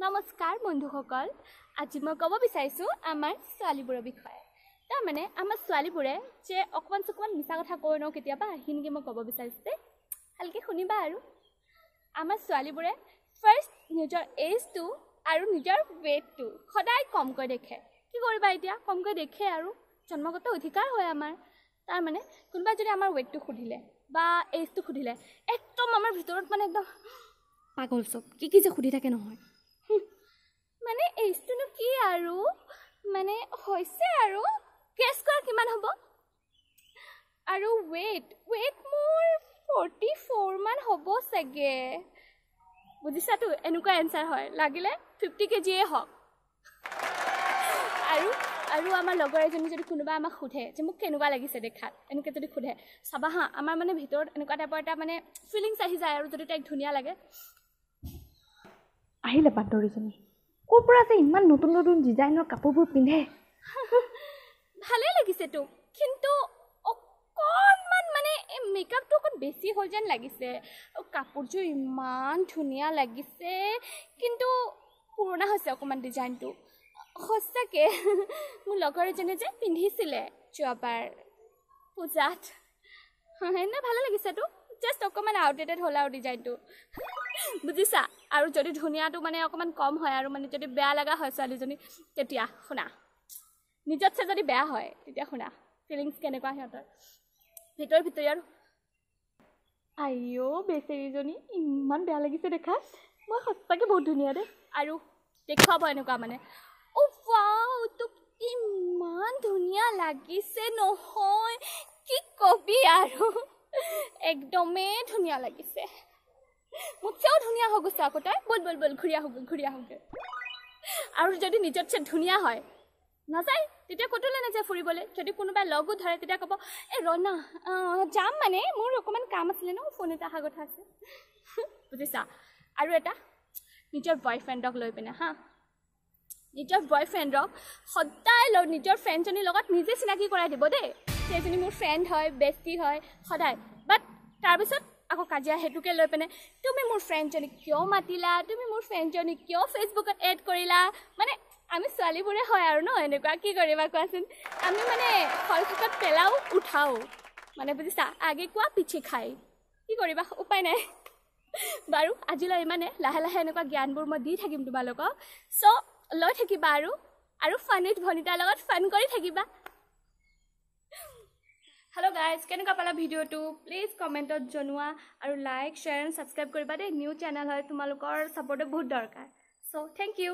নমস্কাৰ বন্ধুসকল, আজি মই ক'ব বিচাৰিছোঁ আমাৰ ছোৱালীবোৰৰ বিষয়ে। তাৰমানে আমাৰ ছোৱালীবোৰে যে অকণমান চকমান মিছা কথা কয় ন কেতিয়াবা, সেইখিনিকে মই ক'ব বিচাৰিছোঁ দেই, ভালকৈ শুনিবা। আৰু আমাৰ ছোৱালীবোৰে ফাৰ্ষ্ট নিজৰ এজটো আৰু নিজৰ ৱেইটটো সদায় কমকৈ দেখে। কি কৰিবা এতিয়া, কমকৈ দেখে আৰু জন্মগত অধিকাৰ হয় আমাৰ। তাৰমানে কোনোবাই যদি আমাৰ ৱেইটটো সুধিলে বা এজটো সুধিলে, একদম আমাৰ ভিতৰত মানে একদম পাগল চব, কি কি যে সুধি থাকে নহয়। মানে এইজটোনো কি আৰু, মানে হৈছে আৰু গেছ কৰা কিমান হ'ব। আৰু ৱেইট মোৰ 44 মান হ'ব চাগে, বুজিছাতো? এনেকুৱা এনচাৰ হয়, লাগিলে 50 কেজিয়ে হওক। আৰু আৰু আমাৰ লগৰ এজনী যদি কোনোবা আমাক সোধে যে মোক কেনেকুৱা লাগিছে দেখাত, এনেকৈ যদি সোধে, চাবা হা, আমাৰ মানে ভিতৰত এনেকুৱা টাইপৰ এটা মানে ফিলিংছ আহি যায়। আৰু যদি তাইক ধুনীয়া লাগে, আহিলে বান্দৰীজনী, ক'ৰ পৰা যে ইমান নতুন নতুন ডিজাইনৰ কাপোৰবোৰ পিন্ধে। ভালেই লাগিছে তোক, কিন্তু অকণমান মানে এই মেকআপটো অকণ বেছি হ'ল যেন লাগিছে। কাপোৰযোৰ ইমান ধুনীয়া লাগিছে, কিন্তু পুৰণা হৈছে অকণমান ডিজাইনটো। সঁচাকৈ মোৰ লগৰ এজনে যে পিন্ধিছিলে যোৱাবাৰ পূজাত, সেইদিনা ভালে লাগিছে তো, জাষ্ট অকণমান আউটডেটেড হ'ল আৰু ডিজাইনটো, বুজিছা? আৰু যদি ধুনীয়াটো মানে অকণমান কম হয় আৰু মানে যদি বেয়া লগা হয় ছোৱালীজনী, তেতিয়া শুনা, নিজতছে যদি বেয়া হয় তেতিয়া শুনা ফিলিংছ কেনেকুৱা সিহঁতৰ ভিতৰি ভিতৰি। আৰু আইঅ' বেচেৰীজনী ইমান বেয়া লাগিছে দেখাত, মই সঁচাকৈ বহুত ধুনীয়া দেই। আৰু দেখুৱাব এনেকুৱা মানে, অ' ৱাও, তোক ইমান ধুনীয়া লাগিছে নহয়, কি কবি আৰু, একদমেই ধুনীয়া লাগিছে, মোতছেও ধুনীয়া হৈ গৈছে আকৌ তই, ব'ল ব'ল ব'ল ঘূৰি আহোঁগৈ ঘূৰি আহোঁগৈ। আৰু যদি নিজতছে ধুনীয়া হয় নাযায়, তেতিয়া ক'তোলৈ নাযায় ফুৰিবলৈ। যদি কোনোবাই লগো ধৰে তেতিয়া ক'ব, এই ৰণা যাম, মানে মোৰ অকণমান কাম আছিলে ন, ফোন এটা অহা কথা আছে, বুজিছা? আৰু এটা নিজৰ বয়ফ্ৰেণ্ডক লৈ পিনে হা, নিজৰ বয়ফ্ৰেণ্ডক সদায় নিজৰ ফ্ৰেণ্ডজনীৰ লগত নিজে চিনাকি কৰাই দিব দেই, সেইজনী মোৰ ফ্ৰেণ্ড হয়, বেষ্টি হয় সদায়। বাট তাৰপিছত আকৌ কাজিয়া সেইটোকে লৈ পিনে, তুমি মোৰ ফ্ৰেণ্ডজনীক কিয় মাতিলা, তুমি মোৰ ফ্ৰেণ্ডজনীক কিয় ফেচবুকত এড কৰিলা। মানে আমি ছোৱালীবোৰে হয় আৰু ন এনেকুৱা, কি কৰিবা কোৱাচোন? আমি মানে ফলফুকত পেলাও উঠাও, মানে বুজিছা, আগে কোৱা পিছে খাই, কি কৰিবা, উপায় নাই। বাৰু আজিলৈ ইমানে, লাহে লাহে এনেকুৱা জ্ঞানবোৰ মই দি থাকিম তোমালোকক, চ' লৈ থাকিবা আৰু আৰু ফান উইথ ভনিতাৰ লগত ফান কৰি থাকিবা। হেল্ল' গাইজ, কেনেকুৱা পালা ভিডিঅ'টো প্লিজ কমেণ্টত জনোৱা আৰু লাইক, শ্বেয়াৰ এণ্ড ছাবস্ক্ৰাইব কৰিবা দেই। নিউ চেনেল হয়, তোমালোকৰ ছাপৰ্টো বহুত দৰকাৰ। চ' thank U.